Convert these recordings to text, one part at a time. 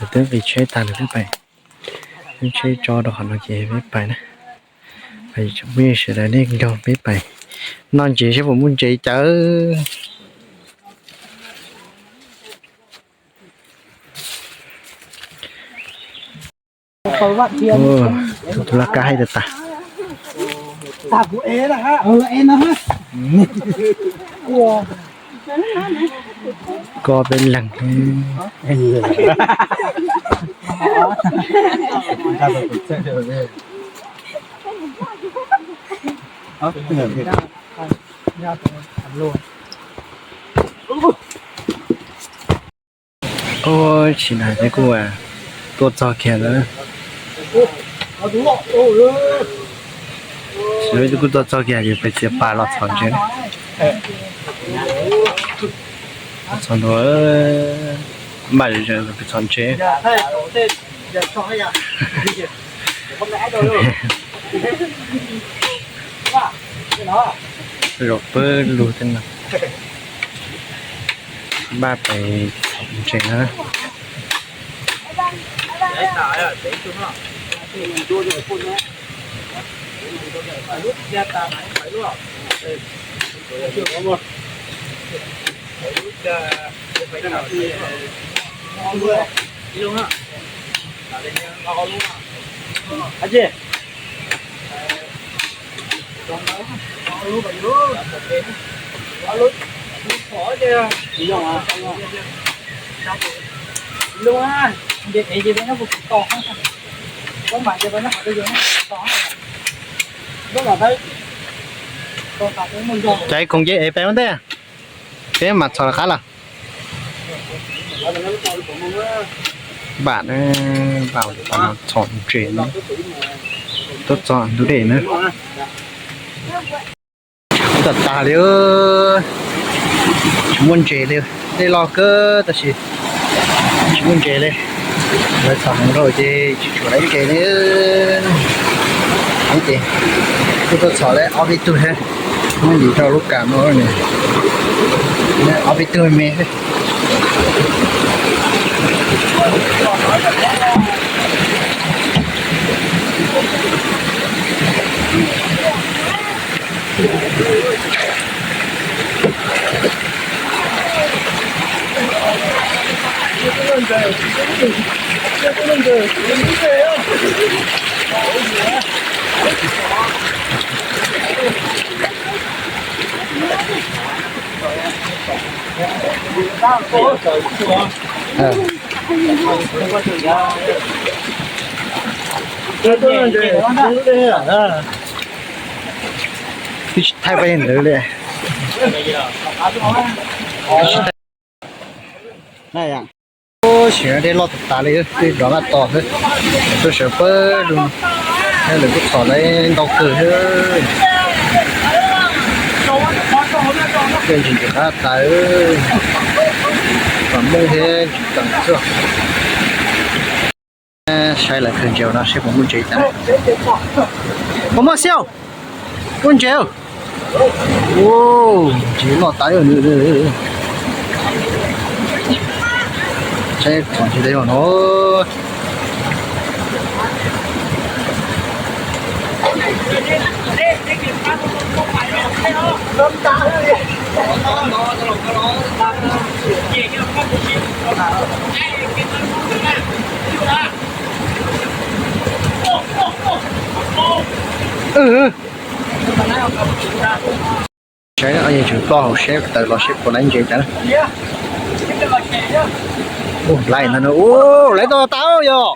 Twb nqis tsheb tag lawm peb pais, tsheb tso rau qhov no ces peb pais na. Peb sawv daws nej nrog peb pais noj ntses saib puas muaj ntses cawv. Tus laj kab haib tas tas. Koj peb leeg. Ua tsis hais ces kuj tuaj txog kiag lawm. Kuj tuaj txog kiag, yus pais txiav pas los txhom ntses. Txhom ntses, npaj pais txhom ntses. Zaum pawg lug thiab no. Npaj pais txhom ntses na. Cas ib koom nce es peb ua ntej, peb mam txhom qab los. Npaj, npaj txhom ntses, tuaj txog ntug dej na. Tag tag li, tsis muaj ntses li. Dej loj kawg tab sis tsis muaj ntses li. Lawv txhom heev dhau ces tsis tshua laiv ntses li. Ces kuj tuaj txhom lawm ob peb tug thiab, muab ntim rau lub kam no, ob peb tug me. Twb tsis thaij pab ntawd li. Sim dej loj tas tas li, dej nrov nqaj tos xwb. Tuaj sawv pawg lug, lawv kuj txhom lawm ntau kawg thiab. Ntses ntses qab tas, pam mooj thiab ntses tas xwb. Saib lawv khaws ntses no seb puas muaj ntses tas. Puas muaj xwb, muaj ntses. Ntses loj tas. Saib txhom ntses tas no. Saib, yeej tseem ploj hauv, saib tawm los seb puas laiv ntses tas. Laiv ntau tas yog.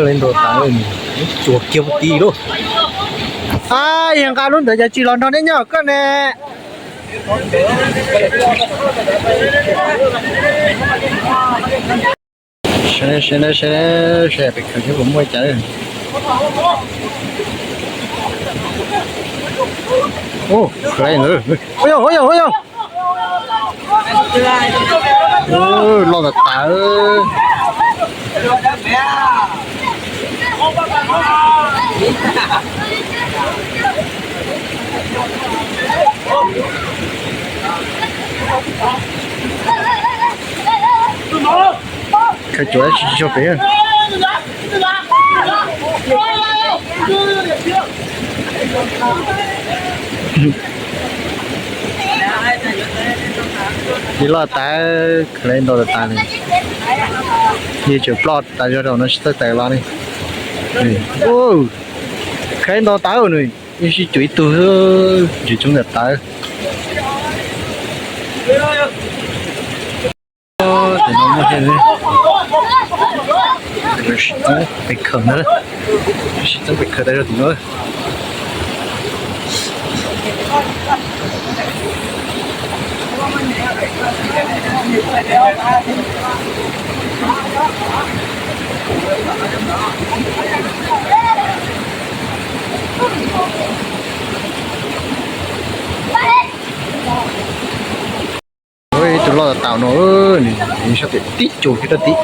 Laiv ntau tas, tsuas kiag puag tim lawm. Yog nqa lub ntawd cas tsis los nrog neb nyob koj ne. Seb, seb, seb, seb pem khaws seb puas muaj cas. Ua yog, ua yog, ua yog. Loj tas tas. Khaws cuav tsis tso pem. Ib loj tas, khaws ntau tas tas li. Yeej tseem ploj tas zog rau no tsis txawj tawm los li. Khaws ntau tas nws, yeej sib cuam ib tug, ntsis tsoov ntawm tawv. Tim no muaj thiab, sib txoob pes khaws ntag, sib txoob pes khaws tas zog tim no. Ib tug loj tas tas no, nws sab tim tib cuag kiag rau tim.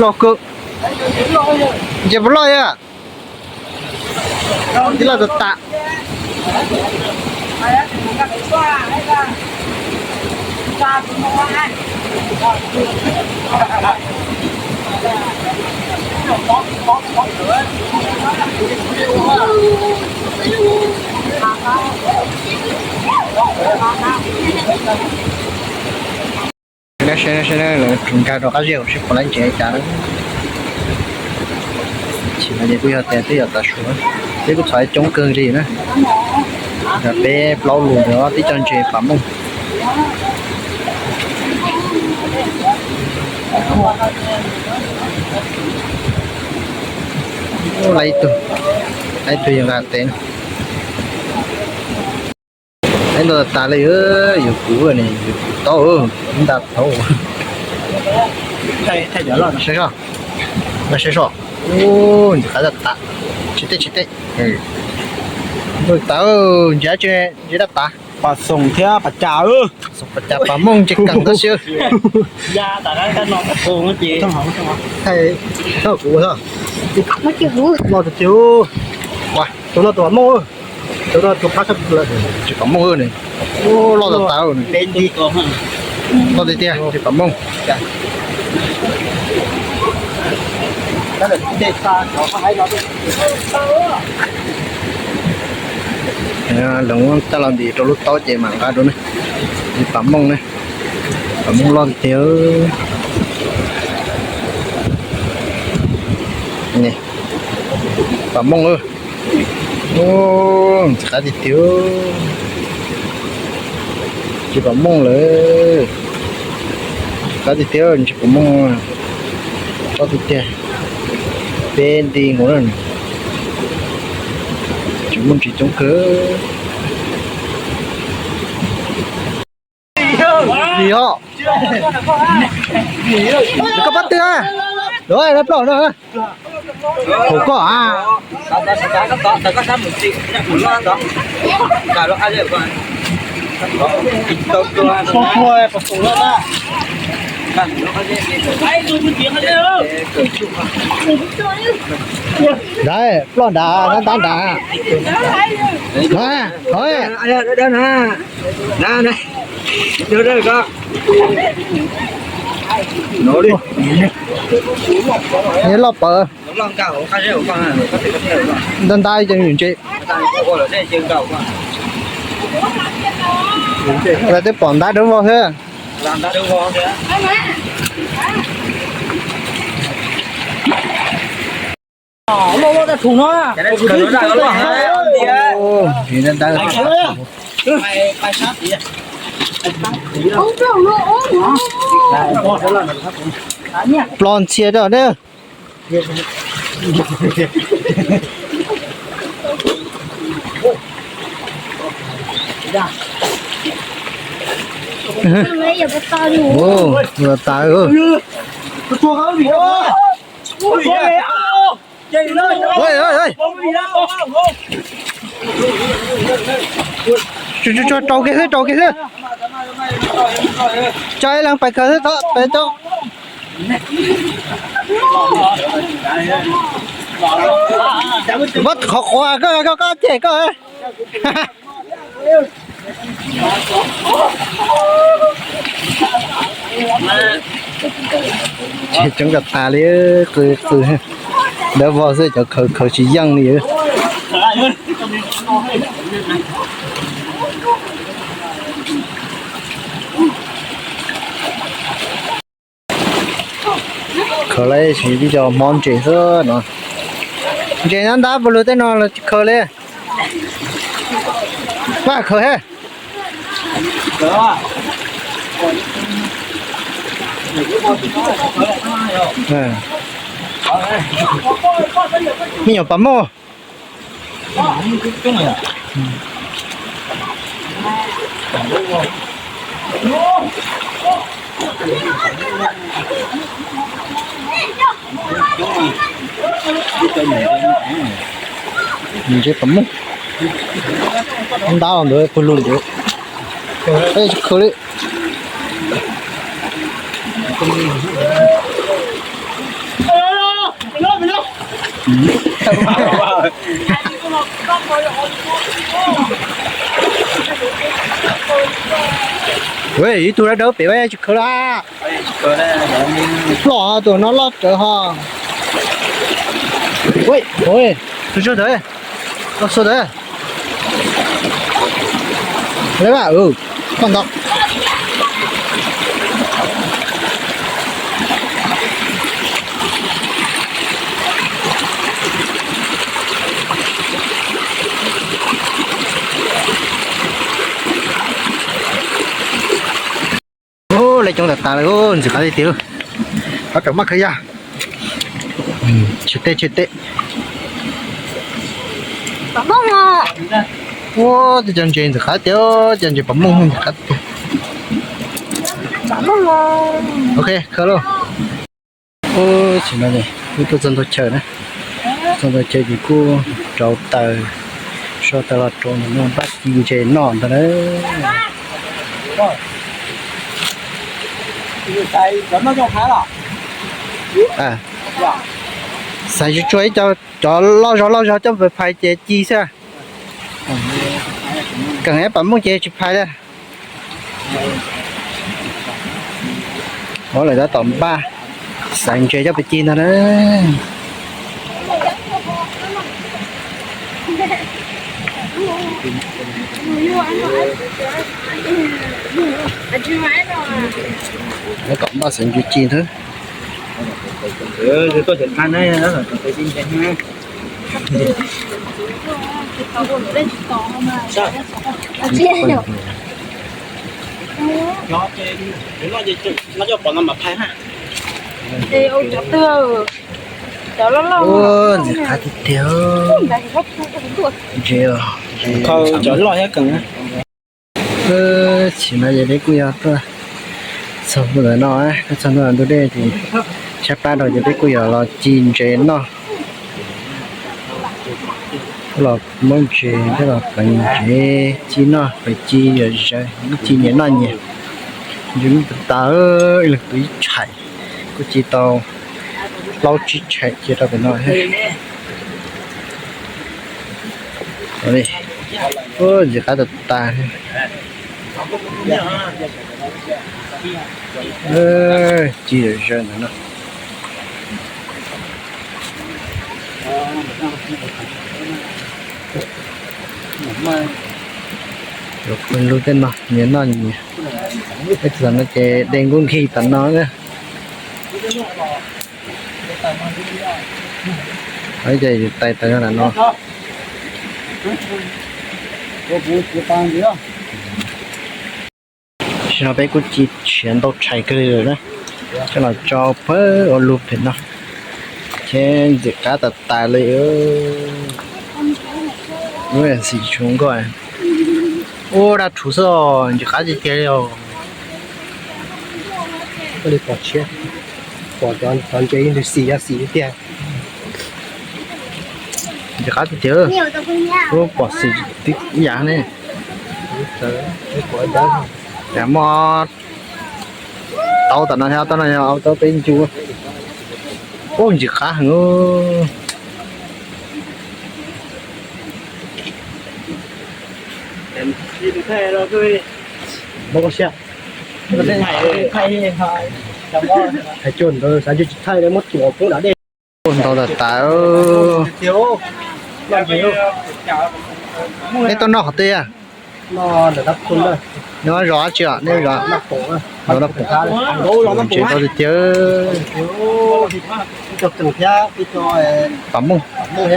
Loj kawg. Ntshe puas loj yog? Tib loj tas tas. Lawv nkag rau qab zeb seb puas laib ntses cas. Chim no ces kuj yog tias twb yog tav su, peb kuj txhom coob kawg li na. Peb plaub lus ntawd twb coj ntses pam mooj. Laib ib tug, laib ib tug yog nqa tes. Laib ntau tas tas li, yog kuv ne, yog kuv tau, nta tau. Saib soj, saib soj, ntxim qab tas tas, tsis teb tsis teb. Tau, ntses tsis, ntses dab tas. Pas xoom thiab pas cas, xoom pas cas pas mooj ntses keeg tab sis. Kuv loj tiag tiag, tus no tus pas mooj, tus no tus qab, tsis pas mooj ne. Loj tas tas, loj tiag tiag tsis pas mooj. Loov coj los ntim rau lub taub ces mam nqa rau ne. Pam mooj ne, pam mooj loj tiag. Pam mooj, ntxim qab tiag tiag. Tsis pam mooj lawm, qab tiag tiag, tsis pam mooj. Tsob tiag tiag, peb nti nkaus na. Tsis muaj ntsis coob kawg. Dim os. Koj pab twg a? Lawv ploj no. Hauv koj a. Nrad, ploj nrad, ntab nrad. Nyob loj pawv. Ntab ntab ces ntses. Lawv twb pom ntab dawb vog xwb. Ploj ntxhias rau ne. Ua tas. Tso, tso, tso, rau kiag xwb, rau kiag xwb. Tso ib leeg pais khaws xwb, tso, pais tso. Muab qhov quav koj, koj, koj cem koj. Ces coob kawg tas li, qw qw, dawb vog xwb, cov khaws khaws tsis yeej li. Khaws lawm, tib co mob ntses xwb no. Ntses ntab ntab puas lug tej no los tsis khaws li. Vaj khaws he. Me nyuam pas muj. Ntses pas muj. Ntab ntawd puag lug ntawd. Tsis khaws li. Ib tug dawb dawb pem tsis khaws li. Loj tus no loj rawv ho. Tus sua ntawd, tus sua ntawd. Lawv, koj ntawd. Lawv coob tas tas li, ntxim qab tiag tiag. Qhov tseem maj khaws yaj. Tshem teb, tshem teb. Ua, tej cov ntses ntxim qab tiag, cov ntses pas muj ntxim qab tiag. Ok, khaws lauj. Ub, tsis no ne, wb tuaj txog ntug chaw na. Txog ntug chaw ces kuj rauv taws, sau taws los rau ntawm no npaj ci ntses noj ntag na. Xaiv tsuag tsuag ib co cov loj zog loj zog coj mus phais ces ci xwb. Keem ib pas muaj ces tsis phais li. Ua lawm tab tom npaj xaiv ntses coj pem ci ntag na. Tab tom npaj xaiv ntses ci ntag. Ntxim qab tiag tiag. Ntses, cov loj thiab keem. Tsis no ces peb kuj yog tuaj txog ntawm no, tuaj txog ntawm ntug dej ces sab plab rau ces peb kuj yog los ci ntses noj. Los muab ntses thiab los pleev ntses ci noj, pleev ci yam zawv, ci nyias noj nyias. Ntses muaj tas tas, ib leeg tus ib tshais, kuj ci tau plaub tsib tshais cia rau pem no thiab. Ntxim qab tas tas. Ci zawv ntawm no. Lug tej no nyias noj nyias. Ib txhia no ces de nkub nkig tom no na. Ces yus tais tas zog ntawm no. Tam sim no peb kuj ci tshiav ntau tshais kawg li lawm na, coj los tso pawg ua lug pem no, ces ntxim qab tas tas li. Lub xim tshuv nkauj, ua daj rhuv xwb, ntxim qab tiag tiag li os. Pom tshiab, pom cov ntses ntws xim yog xim tiag. Ntxim qab tiag tiag, pom xim tib yam ne. Muaj tau tom no, tau no yog tau peb ncu. Ub, ntxim qab heev. Thaij cuag ntawd xav tsis thaij muab tuam poob nram dej. Ntau tas tas. Neb tuaj noj qhov twg? Neb zos dab tsi os? Neb zos Nab Poom. Tsis tau tiag tiag. Pam Mooj. Noj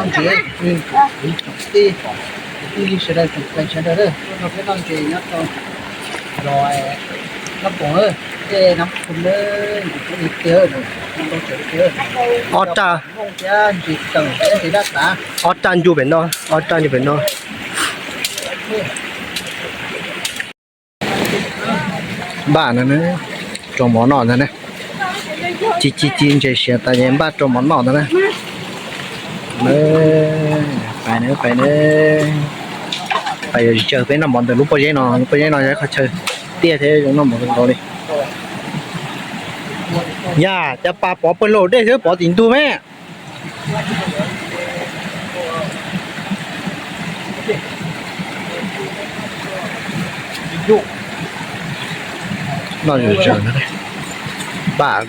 ntses, tij, kwv tij sawv daws tsoom fwv sawv daws, tuaj nrog peb noj ntses nyob rau zos Nab Poom, tej Nab Poom, ob raj, ntses teem, ntses dab tav, ob raj ncu pem no, ob raj ncu pem no. Npaj no, rau mov noj ntag na. Ci ci ci ntses siav tas ces npaj rau mov noj ntag na. Pais na, pais na. Pais yuav tsis tsawg peb noj mov ntawm lub pob zeb no, lub pob zeb no yog ib qhov chaw tiaj thiab zoo noj mov kawg nkaus li. Yam cas pas pov pawg lug dej xwb, pov tim ntug me. Noj zom zaws, npaj.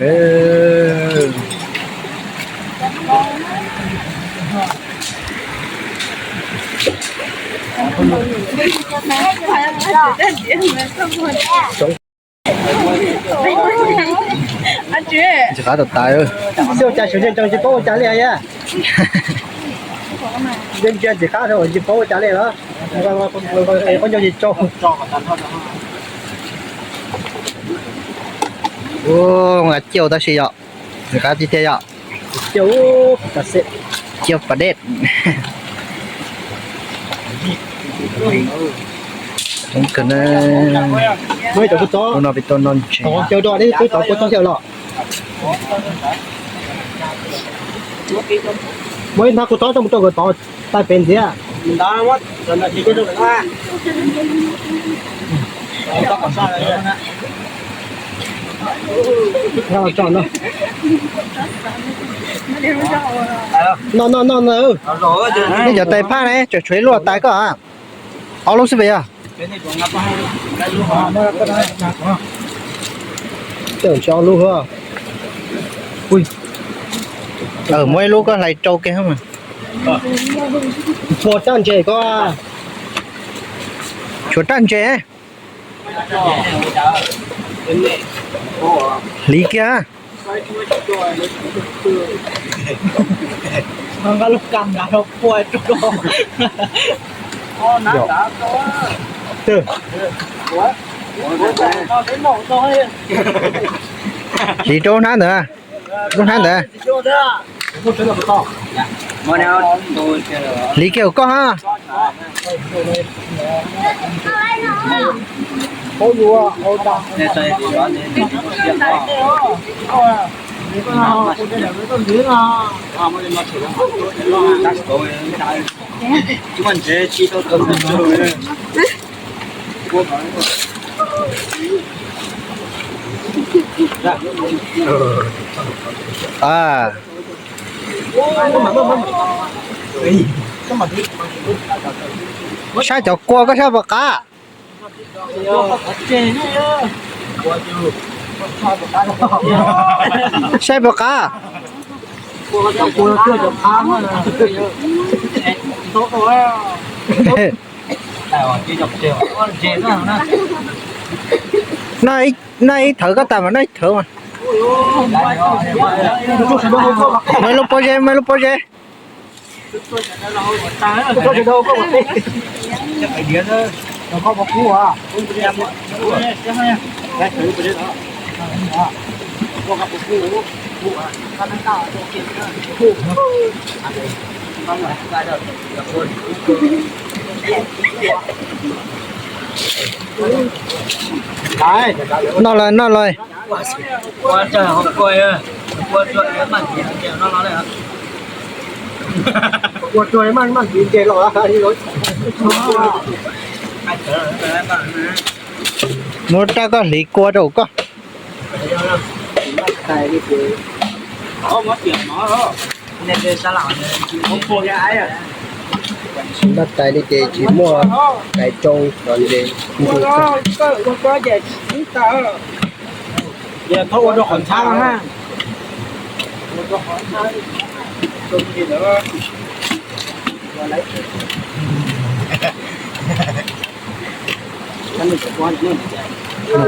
Ntxim qab tas tas. Xyov cas sawv ntsees tsis paub ua cas li. Ntsia ntxim qab tsis paub ua cas li los. Qub ncauj tsis tsau. Nqa ciaj tab sis yom, ntxim qab tiag tiag yom. Ciaj pas dej. Coob kawg na. Hnub no peb tuaj noj ntses. Muaj ib hnab kuv txob coj mus rau nkawd tod, tais pem ntxiv. No no no no. Nej cov tais phaj ne, tseem tshuav ib lub tais koj. Ob lub xwb pes yog? Tsis ob lub. Muab ib lub koj hlais rau kiag. Tshuav raj ntses koj. Tshuav raj ntses. Hliv kiag. Hliv rau lub hnab ntawd. Lub hnab ntawd. Hliv kiag koj ha. Saib cov kua koj saib puas qab. Saib puas qab. Noj ib thawv koj tas mas noj ib thawv mas. Muaj ib lub pob zeb, muaj ib lub pob zeb. Noj lawm, noj lawm. Muab rab koj hliv kua rau koj. Tsis npaj tais li ces tsis muaj tais tsoo los ces ua rau qhov ntxhab na. Noj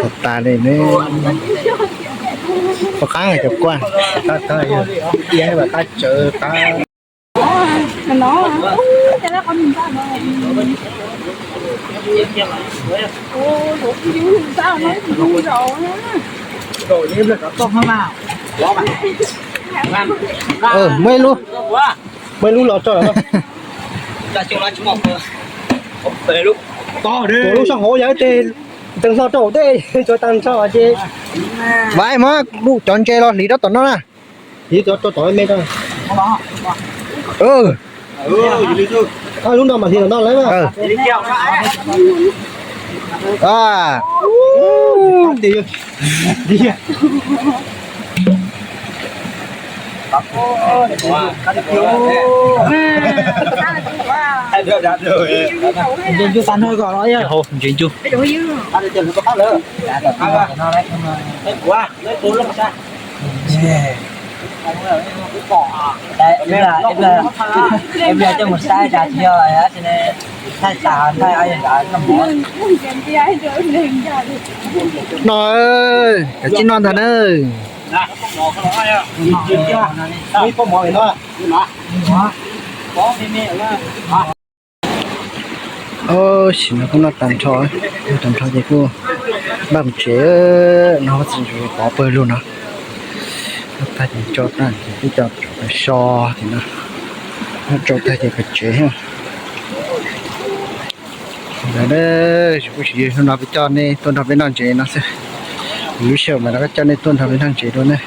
tas tas li ne. Ua qab cov kuaj, qab tsawv qab. Muaj ib lub, muaj ib lub los tso. Lub soj hauv yog ib teg ntxeev hlo rau hauv tej tsuav tag nrho ces. Vaim mas lub cov ntses los hliv rau tom no na. Hliv rau tom me. Lub no mas hliv tom no lawm. Ntses ntsuj tas no kom los hau ntses ntsuj. Ib pliag coj mus saib cas tsis yog thaij tas thaij noj. Cov tsis noj ntag na. Sim no kuj noj tag nrho, noj tag nrho ces kuj npaj mus tsev no, txiv ntxawm pov pawg lug no. Noj tag ces tso tag ces peb cov so tim no, noj tso tag ces peb tsev. Ntawd kuj tsis yog hnub no peb coj nej tuaj nrog peb noj ntses no xwb. Lub sij hawm mas no kuj coj nej tuaj nrog peb noj ntses dua ne.